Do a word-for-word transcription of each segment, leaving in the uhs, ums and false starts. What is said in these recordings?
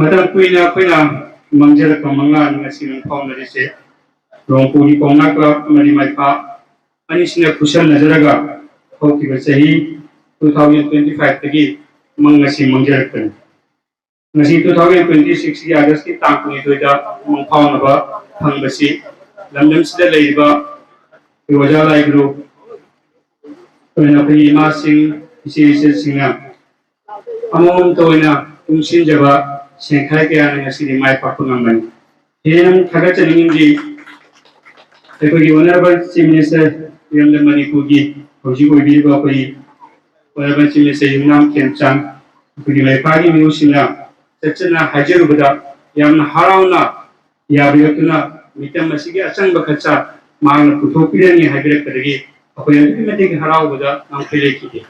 ꯃꯇꯝ ꯀꯨꯏꯅ ꯑꯩꯈꯣꯏꯅ ꯃꯥꯡꯖꯔꯛꯄ ꯃꯪꯂꯥꯟ ꯉꯁꯤ ꯃꯪ ꯐꯥꯎꯅꯔꯤꯁꯦ ꯂꯣꯡꯄꯨꯒꯤ ꯀꯧꯅꯥ ꯀ꯭ꯂꯕ ꯑꯃꯗꯤ ꯃꯥꯏꯄꯥ ꯑꯅꯤꯁꯤꯅ ꯈꯨꯠꯁꯝꯅꯖꯔꯒ ꯍꯧꯈꯤꯕ ꯆꯍꯤ two thousand twenty five ꯇꯒꯤ ꯃꯪ ꯑꯁꯤ ꯃꯪꯖꯔꯛꯄꯅꯤ꯫ ꯉꯁꯤ two thousand twenty six ꯀꯤ August ꯀꯤ ꯇꯥꯡ ꯀꯨꯟꯅꯤꯊꯣꯏꯗ ꯃꯪ ꯐꯥꯎꯅꯕ ꯐꯪꯕꯁꯤ ꯂꯝꯗꯝꯁꯤꯗ ꯂꯩꯔꯤꯕ ꯑꯩꯈꯣꯏ ꯑꯣꯖꯥ ꯂꯥꯏꯒꯨꯔꯨ ꯑꯣꯏꯅ ꯑꯩꯈꯣꯏꯒꯤ ꯏꯃꯥꯁꯤꯡ, ꯏꯆꯦ ꯏꯆꯜꯁꯤꯡꯅ ꯑꯃꯃꯝꯇ ꯑꯣꯏꯅ ꯄꯨꯟꯁꯤꯟꯖꯕ ꯁꯦꯟꯈꯥꯏ ꯀꯌꯥꯅ ꯉꯁꯤꯗꯤ ꯃꯥꯏ ꯄꯥꯛꯄ ꯉꯝꯕꯅꯤ꯫ ꯍꯦꯟꯅ ꯑꯃꯨꯛ ꯊꯥꯒꯠꯆꯅꯤꯡꯉꯤꯕꯗꯤ ꯑꯩꯈꯣꯏꯒꯤ Honourable Chief Minister ꯏꯔꯝꯗꯝ ꯃꯅꯤꯄꯨꯔꯒꯤ ꯍꯧꯖꯤꯛ ꯑꯣꯏꯕꯤꯔꯤꯕ ꯑꯩꯈꯣꯏꯒꯤ Honourable Chief Minister ꯌꯨꯝꯅꯥꯝ ꯈꯦꯝꯆꯥꯟ ꯑꯩꯈꯣꯏꯒꯤ ꯃꯩꯐꯥꯒꯤ ꯃꯤꯑꯣꯏꯁꯤꯡꯅ ꯆꯠꯆꯅ ꯍꯥꯏꯖꯔꯨꯕꯗ ꯌꯥꯝꯅ ꯍꯔꯥꯎꯅ ꯌꯥꯕꯤꯔꯛꯇꯨꯅ ꯃꯤꯇꯝ ꯑꯁꯤꯒꯤ ꯑꯆꯪꯕ ꯈꯔꯆꯥ ꯃꯍꯥꯛꯅ ꯄꯨꯊꯣꯛꯄꯤꯔꯅꯤ ꯍꯥꯏꯕꯤꯔꯛꯄꯗꯒꯤ ꯑꯩꯈꯣꯏ ꯑꯗꯨꯛꯀꯤ ꯃꯇꯤꯛ ꯍꯔꯥꯎꯕꯗ ꯉꯝꯈꯩ ꯂꯩꯈꯤꯗꯦ꯫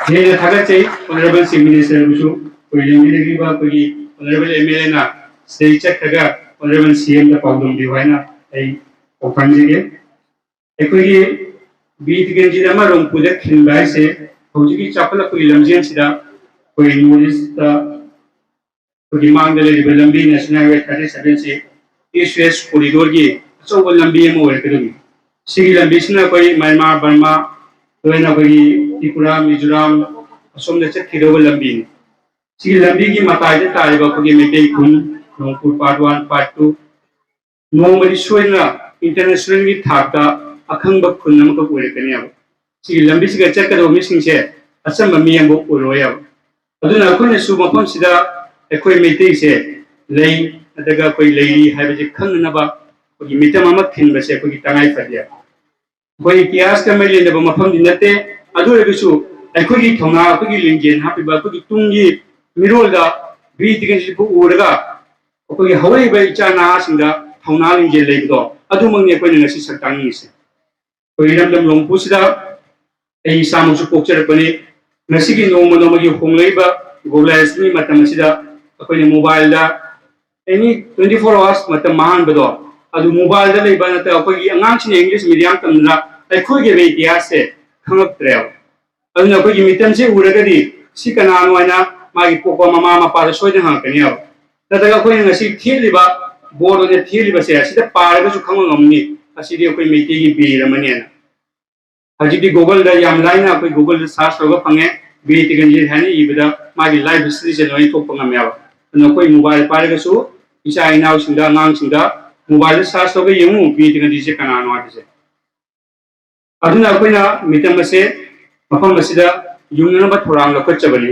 ꯍꯦꯟꯅ ꯊꯥꯒꯠꯆꯩ Honourable Chief Minister ꯕꯨꯁꯨ ꯑꯩꯈꯣꯏ ꯂꯩꯃꯤꯟꯅꯕꯤꯔꯤꯕ ꯑꯩꯈꯣꯏꯒꯤ Honourable MLA ꯅ ꯁꯤꯗꯩ ꯆꯠꯈ꯭ꯔꯒ Honourable CM ꯗ ꯄꯥꯎꯗꯝꯕꯤꯌꯨ ꯍꯥꯏꯅ ꯑꯩ ꯄꯥꯎ ꯐꯥꯎꯖꯒꯦ꯫ ꯑꯩꯈꯣꯏꯒꯤ ꯕꯤꯔ ꯇꯤꯀꯦꯟꯗ꯭ꯔꯖꯤꯠ ꯑꯃ ꯂꯣꯡꯄꯨꯗ ꯈꯤꯟꯕ ꯍꯥꯏꯁꯦ ꯍꯧꯖꯤꯛꯀꯤ ꯆꯥꯎꯈꯠꯂꯛꯄꯒꯤ ꯂꯝꯖꯦꯜꯁꯤꯗ ꯑꯩꯈꯣꯏ North East ꯇ ꯑꯩꯈꯣꯏꯒꯤ ꯃꯥꯡꯗ ꯂꯩꯔꯤꯕ ꯂꯝꯕꯤ National Highway thirty seven ꯁꯤ East West corridor ꯒꯤ ꯑꯆꯧꯕ ꯂꯝꯕꯤ ꯑꯃ ꯑꯣꯏꯔꯛꯀꯗꯣꯏꯅꯤ꯫ ꯁꯤꯒꯤ ꯂꯝꯕꯤꯁꯤꯅ ꯑꯩꯈꯣꯏ ꯃ꯭ꯌꯥꯟꯃꯥꯔ, ꯕꯔꯃꯥ, ꯂꯣꯏꯅ ꯑꯩꯈꯣꯏꯒꯤ ꯇ꯭ꯔꯤꯄꯨꯔꯥ, ꯃꯤꯖꯣꯔꯥꯝ ꯑꯁꯣꯝꯗ ꯆꯠꯈꯤꯗꯧꯕ ꯂꯝꯕꯤꯅꯤ꯫ ꯁꯤꯒꯤ ꯂꯝꯕꯤꯒꯤ ꯃꯇꯥꯏꯗ ꯇꯥꯔꯤꯕ ꯑꯩꯈꯣꯏꯒꯤ ꯃꯩꯇꯩ ꯈꯨꯟ ꯂꯣꯡꯄꯨ part one, part two ꯅꯣꯡꯃꯗꯤ ꯁꯣꯏꯗꯅ international ꯒꯤ ꯊꯥꯛꯇ ꯑꯈꯪꯕ ꯈꯨꯟ ꯑꯃꯈꯛ ꯑꯣꯏꯔꯛꯀꯅꯦꯕ꯫ ꯁꯤꯒꯤ ꯂꯝꯕꯤꯁꯤꯒ ꯆꯠꯀꯗꯧꯕ ꯃꯤꯁꯤꯡꯁꯦ ꯑꯆꯝꯕ ꯃꯤ ꯑꯃꯕꯨ ꯑꯣꯏꯔꯣꯏꯕ꯫ ꯑꯗꯨꯅ ꯑꯩꯈꯣꯏꯅꯁꯨ ꯃꯐꯝꯁꯤꯗ ꯑꯩꯈꯣꯏ ꯃꯩꯇꯩꯁꯦ ꯂꯩ, ꯅꯠꯇ꯭ꯔꯒ ꯑꯩꯈꯣꯏ ꯂꯩꯔꯤ ꯍꯥꯏꯕꯁꯤ ꯈꯪꯅꯅꯕ ꯑꯩꯈꯣꯏꯒꯤ ꯃꯤꯇꯝ ꯑꯃ ꯈꯤꯟꯕꯁꯦ ꯑꯩꯈꯣꯏꯒꯤ ꯇꯉꯥꯏ ꯐꯗꯦ꯫ ꯑꯩꯈꯣꯏ ꯏꯇꯤꯍꯥꯁꯀ ꯃꯔꯤ ꯂꯩꯅꯕ ꯃꯐꯝꯗꯤ ꯅꯠꯇꯦ꯫ ꯑꯗꯨ ꯑꯣꯏꯔꯒꯁꯨ ꯑꯩꯈꯣꯏꯒꯤ ꯊꯧꯅꯥ, ꯑꯩꯈꯣꯏꯒꯤ ꯂꯤꯡꯖꯦꯜ ꯍꯥꯞꯄꯤꯕ ꯑꯩꯈꯣꯏꯒꯤ ꯇꯨꯡꯒꯤ ꯃꯤꯔꯣꯜꯗ ꯕꯤꯔ ꯇꯤꯀꯦꯟꯗ꯭ꯔꯖꯤꯠꯄꯨ ꯎꯔꯒ ꯑꯩꯈꯣꯏꯒꯤ ꯍꯧꯔꯛꯏꯕ ꯏꯆꯥ ꯅꯍꯥꯁꯤꯡꯗ ꯊꯧꯅꯥ ꯂꯤꯡꯖꯦꯜ ꯂꯩꯕꯗꯣ ꯑꯗꯨꯃꯛꯅꯤ ꯑꯩꯈꯣꯏꯅ ꯉꯁꯤ ꯁꯛ ꯇꯥꯛꯅꯤꯡꯉꯤꯁꯦ꯫ ꯑꯩꯈꯣꯏ ꯏꯔꯝꯗꯝ ꯂꯣꯡꯄꯨꯁꯤꯗ ꯑꯩ ꯏꯁꯥꯃꯛꯁꯨ ꯄꯣꯛꯆꯔꯛꯄꯅꯤ꯫ ꯉꯁꯤꯒꯤ ꯅꯣꯡꯃ ꯅꯣꯡꯃꯒꯤ ꯍꯣꯡꯂꯛꯏꯕ globalization ꯒꯤ ꯃꯇꯝ ꯑꯁꯤꯗ ꯑꯩꯈꯣꯏꯅ mobile ꯗ any twenty four hours ꯃꯇꯝ ꯃꯥꯡꯍꯟꯕꯗꯣ ꯑꯗꯨ mobile ꯗ ꯂꯩꯕ ꯅꯠꯇ꯭ꯔꯒ ꯑꯩꯈꯣꯏꯒꯤ ꯑꯉꯥꯡꯁꯤꯡꯅ English medium ꯇꯝꯗꯅ ꯑꯩꯈꯣꯏꯒꯤ ꯑꯣꯏꯕ ꯏꯇꯤꯍꯥꯁꯁꯦ ꯈꯪꯉꯛꯇ꯭ꯔꯦꯕ꯫ ꯑꯗꯨꯅ ꯑꯩꯈꯣꯏꯒꯤ ꯃꯤꯇꯝꯁꯦ ꯎꯔꯒꯗꯤ ꯁꯤ ꯀꯅꯥꯅꯣ ꯍꯥꯏꯅ ꯃꯥꯒꯤ ꯄꯣꯛꯄ ꯃꯃꯥ ꯃꯄꯥꯗ ꯁꯣꯏꯗꯅ ꯍꯪꯉꯛꯀꯅꯦꯕ꯫ ꯅꯠꯇ꯭ꯔꯒ ꯑꯩꯈꯣꯏꯅ ꯉꯁꯤ ꯊꯦꯠꯂꯤꯕ ꯕꯣꯔꯗ ꯑꯣꯏꯅ ꯊꯦꯠꯂꯤꯕꯁꯦ ꯑꯁꯤꯗ ꯄꯥꯔꯒꯁꯨ ꯈꯪꯕ ꯉꯝꯅꯤ, ꯑꯁꯤꯗꯤ ꯑꯩꯈꯣꯏ ꯃꯩꯇꯩꯒꯤ ꯕꯤꯔ ꯑꯃꯅꯦꯅ꯫ ꯍꯧꯖꯤꯛꯇꯤ ꯒꯨꯒꯜꯗ ꯌꯥꯝ ꯂꯥꯏꯅ ꯑꯩꯈꯣꯏ ꯒꯨꯒꯜꯗ ꯁꯥꯔꯆ ꯇꯧꯔꯒ ꯐꯪꯉꯦ꯫ ꯕꯤꯔ ꯇꯤꯀꯟꯖꯤꯠ ꯍꯥꯏꯅ ꯏꯕꯗ ꯃꯥꯒꯤ ꯂꯥꯏꯐ ꯍꯤꯁꯇ꯭ꯔꯤꯁꯦ ꯂꯣꯏꯅ ꯊꯣꯛꯄ ꯉꯝꯃꯦꯕ꯫ ꯑꯗꯨꯅ ꯑꯩꯈꯣꯏ ꯃꯣꯕꯥꯏꯜ ꯄꯥꯏꯔꯒꯁꯨ ꯏꯆꯥ ꯏꯅꯥꯎꯁꯤꯡꯗ, ꯑꯉꯥꯡꯁꯤꯡꯗ ꯃꯣꯕꯥꯏꯜꯗ ꯁꯥꯔꯆ ꯇꯧꯔꯒ ꯌꯦꯡꯉꯨ ꯕꯤꯔ ꯇꯤꯀꯟꯖꯤꯠꯁꯦ ꯀꯅꯥꯅꯣ ꯍꯥꯏꯕꯁꯦ꯫ ꯑꯗꯨꯅ ꯑꯩꯈꯣꯏꯅ ꯃꯤꯇꯝ ꯑꯁꯦ ꯃꯐꯝ ꯑꯁꯤꯗ ꯌꯨꯡꯅꯅꯕ ꯊꯧꯔꯥꯡ ꯂꯧꯈꯠꯆꯕꯅꯤ꯫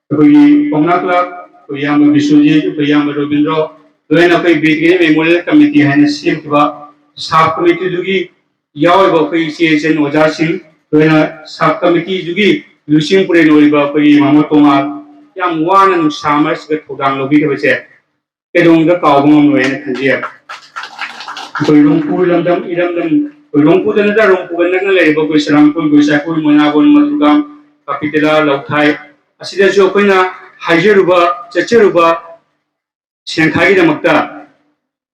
ꯑꯩꯈꯣꯏꯒꯤ ꯄꯥꯎꯅꯥ ꯀ꯭ꯂꯕ, ꯑꯩꯈꯣꯏ ꯏꯌꯥꯝꯕ ꯕꯤꯁ꯭ꯋꯖꯤꯠ, ꯑꯩꯈꯣꯏ ꯏꯌꯥꯝꯕ ꯔꯣꯕꯤꯟꯗ꯭ꯔꯣ, ꯂꯣꯏꯅ ꯑꯩꯈꯣꯏ ꯕꯤꯔ ꯇꯤꯀꯟꯖꯤꯠ ꯃꯦꯃꯣꯔꯤꯌꯦꯜ ꯀꯃꯤꯇꯤ ꯍꯥꯏꯅ ꯁꯦꯝꯈꯤꯕ ꯁꯕ ꯀꯃꯤꯇꯤꯗꯨꯒꯤ ꯌꯥꯎꯔꯤꯕ ꯑꯩꯈꯣꯏ ꯏꯆꯦ ꯏꯆꯟ ꯑꯣꯖꯥꯁꯤꯡ, ꯂꯣꯏꯅ ꯁꯕ ꯀꯃꯤꯇꯤꯗꯨꯒꯤ ꯂꯨꯆꯤꯡ ꯄꯨꯔꯦꯜ ꯑꯣꯏꯔꯤꯕ ꯑꯩꯈꯣꯏꯒꯤ ꯃꯥꯃꯣ ꯇꯣꯉꯥꯜ, ꯌꯥꯝ ꯋꯥꯅ ꯅꯨꯡꯁꯥ ꯃꯔꯛꯁꯤꯗ ꯊꯧꯗꯥꯡ ꯂꯧꯕꯤꯈꯤꯕꯁꯦ ꯀꯩꯗꯧꯅꯨꯡꯗ ꯀꯥꯎꯕ ꯉꯝꯂꯣꯏ ꯍꯥꯏꯅ ꯈꯟꯖꯩ꯫ ꯑꯩꯈꯣꯏ ꯂꯣꯡꯄꯨ ꯂꯝꯗꯝ ꯏꯔꯝꯗꯝ, ꯑꯩꯈꯣꯏ ꯂꯣꯡꯄꯨꯗ ꯅꯠꯇ꯭ꯔ ꯂꯣꯡꯄꯨꯒ ꯅꯛꯅ ꯂꯩꯔꯤꯕ ꯑꯩꯈꯣꯏ ꯁꯔꯥꯡꯈꯣꯜ, ꯒꯣꯏꯁꯥꯈꯣꯜ, ꯃꯣꯏꯅꯥꯒꯣꯟ, ꯃꯗꯨꯔꯒꯥꯝ, ꯀꯥꯄꯤꯇꯂꯥ, ꯂꯧꯊꯥꯏ, ꯑꯁꯤꯗꯁꯨ ꯑꯩꯈꯣꯏꯅ ꯍꯥꯏꯖꯔꯨꯕ, ꯆꯠꯆꯔꯨꯕ ꯁꯦꯟꯈꯥꯏꯒꯤꯗꯃꯛꯇ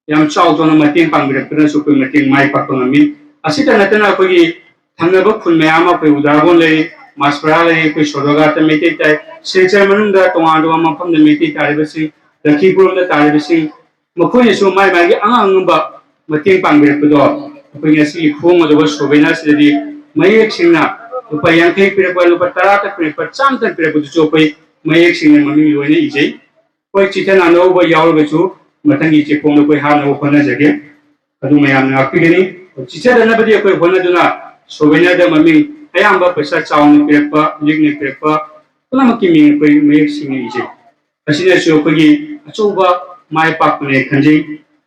ꯌꯥꯝ ꯆꯥꯎ ꯆꯥꯎꯅ ꯃꯇꯦꯡ ꯄꯥꯡꯕꯤꯔꯛꯄꯅꯁꯨ ꯑꯩꯈꯣꯏ ꯃꯇꯦꯡ ꯃꯥꯏ ꯄꯥꯛꯄ ꯉꯝꯃꯤ꯫ ꯑꯁꯤꯇ ꯅꯠꯇꯅ ꯑꯩꯈꯣꯏꯒꯤ ꯊꯪꯅꯕ ꯈꯨꯟ ꯃꯌꯥꯝ ꯑꯃ, ꯑꯩꯈꯣꯏ ꯎꯗꯥꯒꯣꯟ ꯂꯩ, ꯃꯥꯁꯄꯔꯥ ꯂꯩ, ꯑꯩꯈꯣꯏ ꯁꯣꯗꯣꯒꯥꯠꯇ ꯃꯩꯇꯩ ꯇꯥꯏ, ꯁꯤꯜꯆꯔ ꯃꯅꯨꯡꯗ ꯇꯣꯉꯥꯟ ꯇꯣꯉꯥꯟꯕ ꯃꯐꯝꯗ ꯃꯩꯇꯩ ꯇꯥꯔꯤꯕꯁꯤꯡ, ꯂꯈꯤꯄꯨꯔꯝꯗ ꯇꯥꯔꯤꯕꯁꯤꯡ, ꯃꯈꯣꯏꯅꯁꯨ ꯃꯥꯏ ꯃꯥꯒꯤ ꯑꯉꯝ ꯑꯉꯝꯕ ꯃꯇꯦꯡ ꯄꯥꯡꯕꯤꯔꯛꯄꯗꯣ ꯑꯩꯈꯣꯏ ꯉꯁꯤꯒꯤ ꯐꯣꯡꯒꯗꯧꯕ ꯁꯣꯕꯦꯅꯥꯁꯤꯗꯗꯤ ꯃꯌꯦꯛ ꯁꯦꯡꯅ ꯂꯨꯄꯥ ꯌꯥꯡꯈꯩ ꯄꯤꯔꯛꯄ, ꯂꯨꯄꯥ ꯇꯔꯥꯇ ꯄꯤꯔꯛꯄ, ꯆꯥꯝꯃꯇ ꯄꯤꯔꯛꯄꯗꯨꯁꯨ ꯑꯩꯈꯣꯏ ꯃꯌꯦꯛ ꯁꯦꯡꯅ ꯃꯃꯤꯡ ꯂꯣꯏꯅ ꯏꯖꯩ꯫ ꯍꯣꯏ, ꯆꯤꯊ ꯅꯥꯟꯅꯧꯕ ꯌꯥꯎꯔꯒꯁꯨ ꯃꯊꯪꯒꯤ ꯆꯦꯐꯣꯡꯗ ꯑꯩꯈꯣꯏ ꯍꯥꯞꯅꯕ ꯍꯣꯠꯅꯖꯒꯦ꯫ ꯑꯗꯨ ꯃꯌꯥꯝꯅ ꯉꯥꯛꯄꯤꯒꯅꯤ꯫ ꯆꯤꯊꯗꯅꯕꯗꯤ ꯑꯩꯈꯣꯏ ꯍꯣꯠꯅꯗꯨꯅ ꯁꯣꯕꯦꯅꯥꯗ ꯃꯃꯤꯡ ꯑꯌꯥꯝꯕ ꯄꯩꯁꯥ ꯆꯥꯎꯅ ꯄꯤꯔꯛꯄ, ꯂꯤꯛꯅ ꯄꯤꯔꯛꯄ ꯄꯨꯝꯅꯃꯛꯀꯤ ꯃꯤꯡ ꯑꯩꯈꯣꯏ ꯃꯌꯦꯛ ꯁꯦꯡꯅ ꯏꯖꯩ꯫ ꯑꯁꯤꯅꯁꯨ ꯑꯩꯈꯣꯏꯒꯤ ꯑꯆꯧꯕ ꯃꯥꯏ ꯄꯥꯛꯄꯅꯦ ꯈꯟꯖꯩ꯫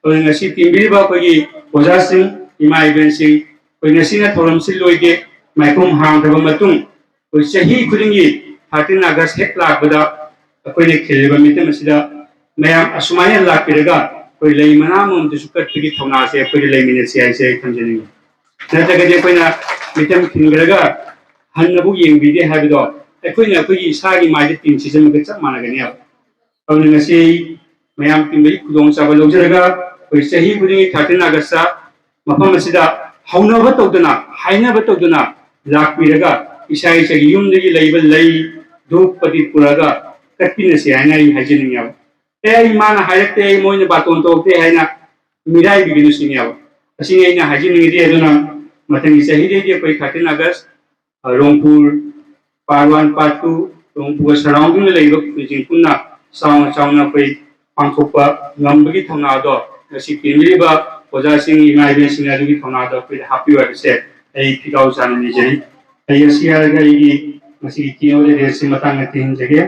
ꯑꯗꯨꯅ ꯉꯁꯤ ꯇꯤꯟꯕꯤꯔꯤꯕ ꯑꯩꯈꯣꯏꯒꯤ ꯑꯣꯖꯥꯁꯤꯡ, ꯏꯃꯥ ꯏꯕꯦꯟꯁꯤꯡ, ꯑꯩꯈꯣꯏ ꯉꯁꯤꯅ ꯊꯧꯔꯝꯁꯤ ꯂꯣꯏꯗꯦ, ꯃꯥꯏꯈꯨꯝ ꯍꯥꯡꯈ꯭ꯔꯕ ꯃꯇꯨꯡ ꯑꯩꯈꯣꯏ ꯆꯍꯤ ꯈꯨꯗꯤꯡꯒꯤ thirteen August ꯍꯦꯛ ꯂꯥꯛꯄꯗ ꯑꯩꯈꯣꯏꯅ ꯈꯤꯜꯂꯤꯕ ꯃꯤꯇꯝ ꯑꯁꯤꯗ ꯃꯌꯥꯝ ꯑꯁꯨꯃꯥꯏꯅ ꯂꯥꯛꯄꯤꯔꯒ ꯑꯩꯈꯣꯏ ꯂꯩ ꯃꯅꯥ ꯑꯃꯃꯝꯇꯁꯨ ꯀꯠꯄꯒꯤ ꯊꯧꯅꯥꯁꯦ ꯑꯩꯈꯣꯏꯗ ꯂꯩꯃꯤꯟꯅꯁꯤ ꯍꯥꯏꯁꯦ ꯑꯩ ꯊꯝꯖꯅꯤꯡꯉꯤ꯫ ꯅꯠꯇ꯭ꯔꯒꯗꯤ ꯑꯩꯈꯣꯏꯅ ꯃꯤꯇꯝ ꯈꯤꯟꯈ꯭ꯔꯒ ꯍꯟꯅꯕꯨ ꯌꯦꯡꯕꯤꯗꯦ ꯍꯥꯏꯕꯗꯣ ꯑꯩꯈꯣꯏꯅ ꯑꯩꯈꯣꯏꯒꯤ ꯏꯁꯥꯒꯤ ꯃꯥꯏꯗ ꯇꯤꯟ ꯁꯤꯠꯆꯟꯕꯒ ꯆꯞ ꯃꯥꯟꯅꯒꯅꯦꯕ꯫ ꯑꯗꯨꯅ ꯉꯁꯤ ꯑꯩ ꯃꯌꯥꯝ ꯇꯤꯟꯕꯒꯤ ꯈꯨꯗꯣꯡꯆꯥꯕ ꯂꯧꯖꯔꯒ ꯑꯩꯈꯣꯏ ꯆꯍꯤ ꯈꯨꯗꯤꯡꯒꯤ thirteen August ꯃꯐꯝ ꯑꯁꯤꯗ ꯍꯧꯅꯕ ꯇꯧꯗꯅ, ꯍꯥꯏꯅꯕ ꯇꯧꯗꯅ ꯂꯥꯛꯄꯤꯔꯒ ꯏꯁꯥ ꯏꯁꯥꯒꯤ ꯌꯨꯝꯗꯒꯤ ꯂꯩꯕ ꯂꯩ, ꯙꯨꯞ, ꯄꯗꯤꯞ ꯄꯨꯔꯛꯑꯒ ꯀꯠꯄꯤꯅꯁꯦ ꯍꯥꯏꯅ ꯑꯩ ꯍꯥꯏꯖꯅꯤꯡꯉꯦꯕ꯫ ꯑꯦ, ꯑꯩ ꯃꯥꯅ ꯍꯥꯏꯔꯛꯇꯦ, ꯑꯩ ꯃꯣꯏꯅ ꯕꯥꯇꯣꯟ ꯇꯧꯔꯛꯇꯦ ꯍꯥꯏꯅ ꯃꯤꯔꯥꯏꯕꯤꯒꯅꯨ ꯁꯤꯅꯦꯕ꯫ ꯑꯁꯤꯅꯤ ꯑꯩꯅ ꯍꯥꯏꯖꯅꯤꯡꯉꯤꯗꯤ꯫ ꯑꯗꯨꯅ ꯃꯊꯪꯒꯤ ꯆꯍꯤꯗꯩꯗꯤ ꯑꯩꯈꯣꯏ thirteen August, ꯑ, ꯔꯣꯡꯄꯨꯔ part one, part two, ꯔꯣꯡꯄꯨꯔꯒ surrounding ꯗ ꯂꯩꯔꯤꯕ ꯈꯨꯟꯁꯤꯡ ꯄꯨꯟꯅ ꯆꯥꯎꯅ ꯆꯥꯎꯅ ꯑꯩꯈꯣꯏ ꯄꯥꯡꯊꯣꯛꯄ ꯉꯝꯕꯒꯤ ꯊꯧꯅꯥꯗꯣ ꯉꯁꯤ ꯄꯦꯟꯕꯤꯔꯤꯕ ꯑꯣꯖꯥꯁꯤꯡ, ꯏꯃꯥ ꯏꯕꯦꯟꯁꯤꯡꯅ ꯑꯗꯨꯒꯤ ꯊꯧꯅꯥꯗꯣ ꯑꯩꯈꯣꯏꯗ ꯍꯥꯞꯄꯤꯌꯨ ꯍꯥꯏꯕꯁꯦ ꯑꯩ ꯐꯤꯈꯥꯎ ꯆꯥꯅ ꯅꯤꯖꯔꯤ꯫ ꯑꯩ ꯑꯁꯤ ꯍꯥꯏꯔꯒ ꯑꯩꯒꯤ ꯉꯁꯤꯒꯤ keynote address ꯁꯤ ꯃꯇꯥꯡꯗ ꯇꯦꯟꯖꯒꯦ꯫